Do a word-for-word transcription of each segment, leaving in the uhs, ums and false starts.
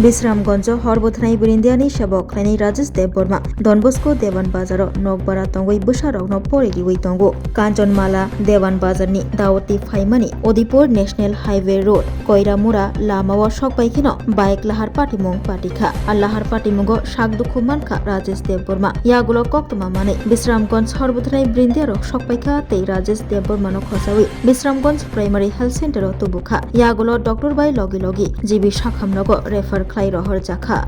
Bisramganjo hor bwthanai bwrwi Indiani sebo khlainai Rajesh Debbarma Don Bosco Dewan Bazaro nokbara tongwi bwsarokno pori riwi tongo. Kanchanmala Dewan Bazarni Dawati phaimani Udaipur National Highway Road Koiramura lamao sokpai kheno bike lahar patimung patikha. A lahar patimungo sak dukhu mankha Rajesh Debbarma. Yagulo koktwma manwi Bisramganj hor bwthanai bwrwi Indiarok sokpaikha tei Rajesh Debbarmano khochawi Bisramganj Primary Health Center o tubukha. Yagulo doctor bai logi logi G B sakhamnogo refer khlai rohor jakha.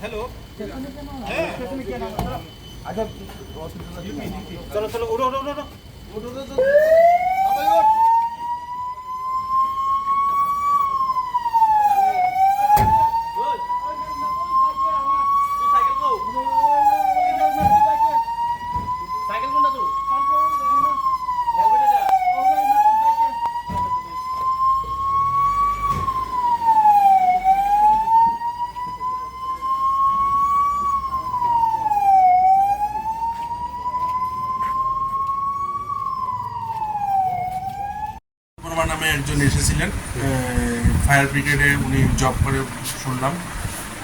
Hello. চলো, চলো, উঠো, উঠো, উঠো, উঠো। বর্মা নামে একজন এসেছিলেন, ফায়ার ব্রিগেডে উনি জব করে শুনলাম।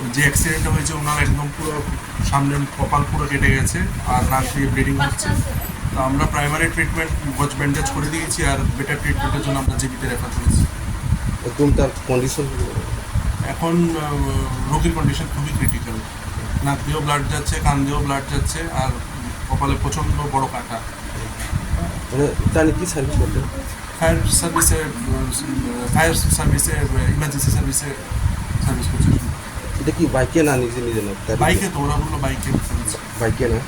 ওই যে অ্যাক্সিডেন্টটা হয়েছে, ওনার একদম পুরো সামনের কপাল পুরো কেটে গেছে, আর নাক দিয়ে ব্লিডিং হচ্ছে। তো আমরা প্রাইমারি ট্রিটমেন্ট, গজ ব্যান্ডেজ করে দিয়েছি, আর বেটার ট্রিটমেন্টের জন্য আমরা জিবিতে রেফার করেছি। একদম তার কন্ডিশন? এখন আহ, রোগীর কন্ডিশন খুবই ক্রিটিক্যাল। নাক দিয়েও ব্লাড যাচ্ছে, কান দিয়েও ব্লাড যাচ্ছে, আর কপালে প্রচণ্ড বড় কাটা। মানে, তাহলে কি সার্ভিস করতেন? ফায়ার সার্ভিসে, উম, ফায়ার সার্ভিসে, ইমার্জেন্সি সার্ভিসে সার্ভিস করছে। এটা কি বাইকে না নিজে নিজে না? বাইকে তো, ওরা বললো বাইকে। বাইকে না?